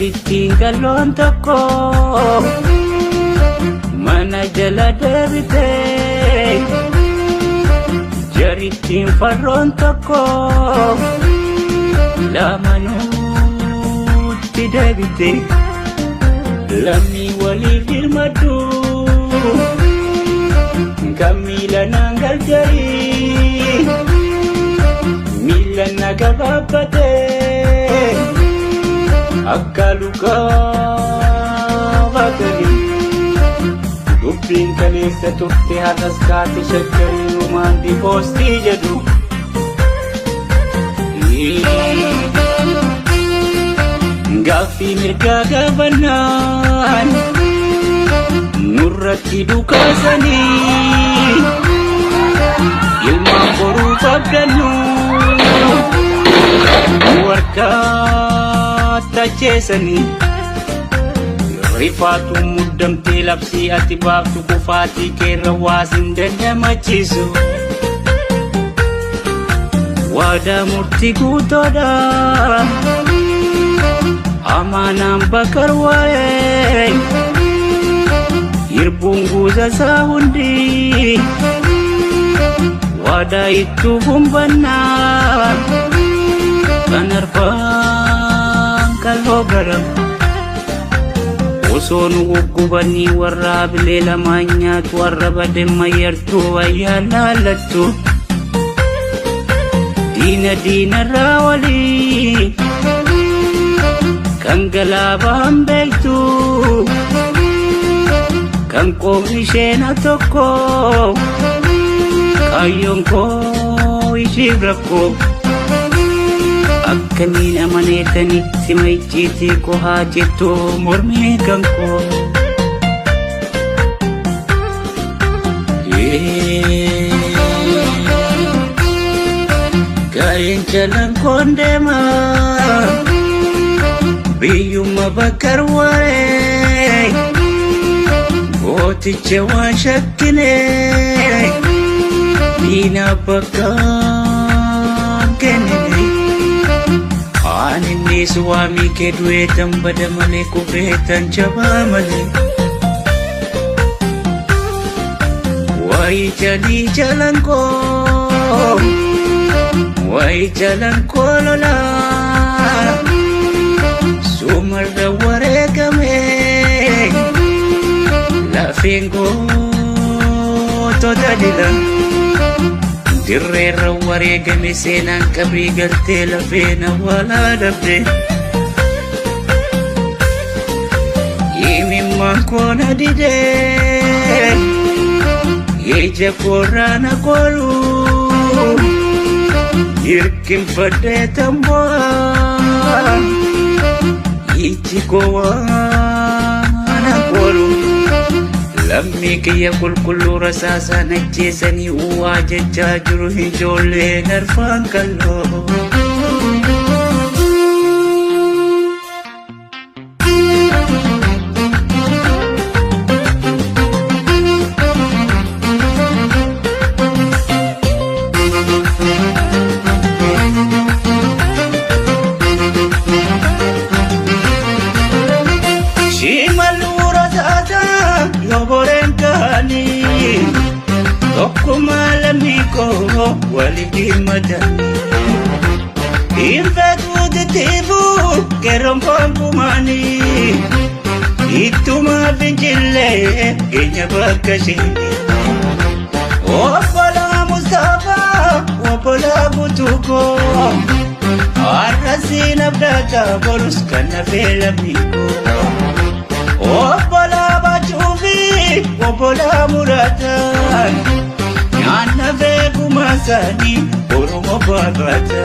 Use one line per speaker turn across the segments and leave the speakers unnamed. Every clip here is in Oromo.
Jarittiin qalloon tokko mana jala deebitee, jarittiin farroon tokko lamanuutti deebite. Lammii waliif hirmadhu kan miila naan gargarii, miila na gabaabbatee akka lukaa baatanii. Dubbiin kaleessa turte har'as kaate shaggarii rumaan dipoostii jedhu. Gaaffii mirgaa gaafannaan nurratti dhukaasanii, ilmaan boruuf abdannu nu harkaa tacheessanii. Rifaatu muddamtee labsii ati baaftu kufaatii keerra waas hin dandamachiisu. Waadaa murtii guutoodha. Amaanaan bakar waa'ee hirbuun guuza isaa hundi waadaa ittuu humbannaa kan arfaan kaloo garam. Osoo nu guggubanii warra abilee lamaan nyaatu warra bademmayyartuu wayyaa laallattu. Diina diinarraa walii kan galaabaan beektu, kan qoomni isheena tokko, kaayyoon koo ishiif rakkoo. Akkamiin amaneetanii sima icciitii koo haa jettu mormii kan koo. Gaa'een jalan koon deema biyyuma bakkar waaree, gooticha waan shakkine diina bakka kennine. Ani innis waamii kee du'eetan bada malee kufeetan jabaa malee. Wayi jalii jalan koo, wayi jalan koo lolaa sumarra wareegame lafeen gootota dila dirreerra wareegame seenaan qabrii galtee lafeen awwaalaa dhabde. Imimmaan koo na didee ija koorraa na koolu hirkinfadhee tambo'a ijji koo waan koolu. Lammii kiyya qulqulluu rasaasaan ajjeesanii uwwaa jechaa jiru ijoolleen arfaan kalloo. Shimaluu rasaasaa yoboreen kaanii tokkummaa lammii koo waliif dhimmatanii. Infeetuu titiifuu qeerroon koonkumaanii ittuma fincillee keenya bakka ishee. Obbolaa Mustaphaa, obbolaa Guutuukoo, har'asiin abdata borus kan nafee lammii koo. Obbolaa Baacuufi obbolaa Muraataan nyaanna feekumasaanii Oromoo baabata.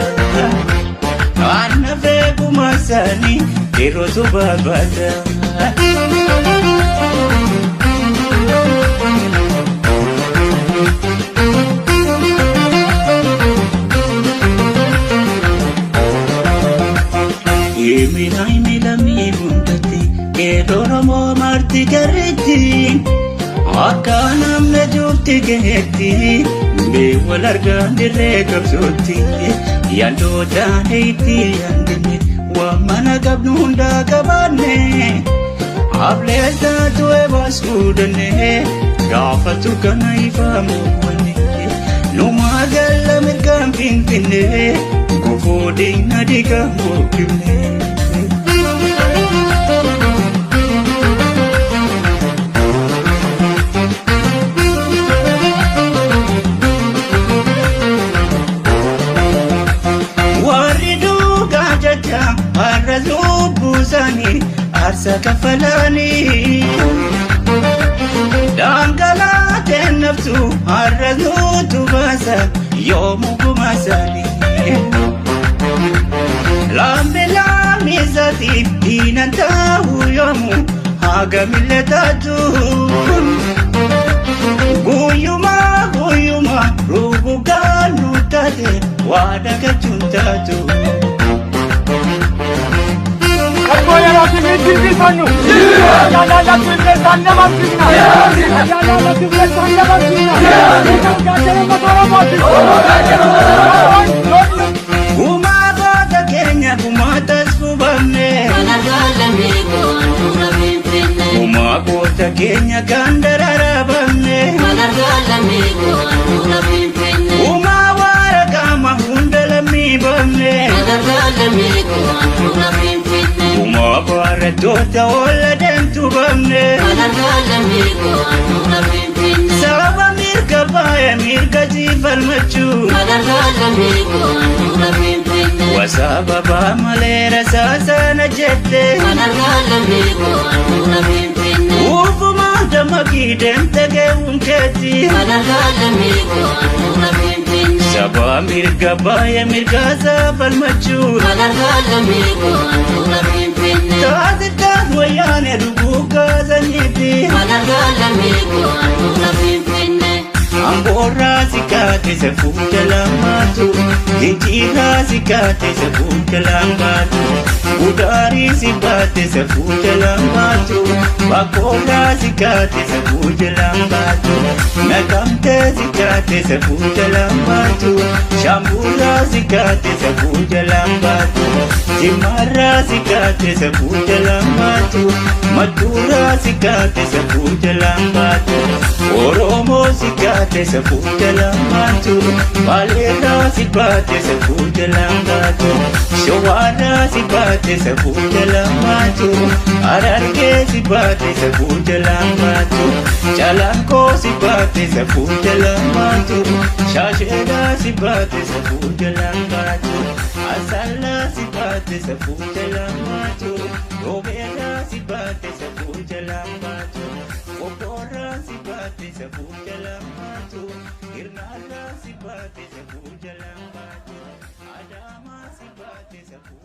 Nyaanna feekumasaanii yerootu baabata. Himila himila mi hundatti qeerroo Oromoo marti garreetti akka namni jirti gaheetti bee wal argaan dirree qabsootti yaaddoota itti yaadne Waan mana qabnu hundaa qabaanne ableessa tu'e baasuu dandeenye gaafatu kana ifaamu wanne numaa galla mirgaan finfinne gufuu diina diigamu kibne. Warri dhugaa jecha har'a lubbuu isaanii aarsaa kaffalanii. Dhangalaateen naftu har'a nutu baasa yoomuu gumaasanii. Lammi lammi isaatiif diinan ta'uu yoomu hagamillee taatu. Guyyuma guyyuma rugugaan nu taate waa dagachuun taatu.
Qabsoo yerootiin hin jilbifannu. Ayyaana qilleensa nama finna. Ayyaana qilleensa nama finna. Gaachana uummata Oromooti.
Gumaa goota keenya gumaa tasfubamne. Gumaa goota keenya kan dararabamne. Gumaa waraqama hunda lammii bamne. Gumaa barattoota oola deemtu bamne. Sababa mirga baay'ee mirga jiifalmachuu. Wasababa malee rasaasana jette. Ufuma dammaqii deemte geewuun keetti. Saba mirga baay'ee mirga saafalmachuu. Taasitaan wayyaane dhuguu kaasaniiti. Amboorraa si kaate safuu jalaan baatu. Ginciirraa si kaate safuu jalaan baatu. Gudaarii si baate safuu jalaan baatu. Bakkoorraa si kaate safuu jalaan baatu. Naqamtee si kaate safuu jalaan baatu. Shambuurraa si kaate safuu jalaan baatu. Jimmaarraa si kaate safuu jalaan baatu. Mattuurraa si kaate safuu jalaan baatu. Oromoo si kaate safuu jalaan baatu. Baaleerraa si baate safuu jalaan baatu. Shawaarraa si baate safuu jalaan baatu. Harargee si baate safuu jalaan baatu. Calanqoo si baate safuu jalaan baatu. Shaasheedhaa si baate safuu jalaan baatu. Asallaa si baate safuu jalaan baatu. Roobeerraa si baate safuu jalaan baatu. Qophoorraa si baate safuu jalaan baatu. Hirnaarraa si baate safuu jalaan baatu. Adaamaa si baate safuu.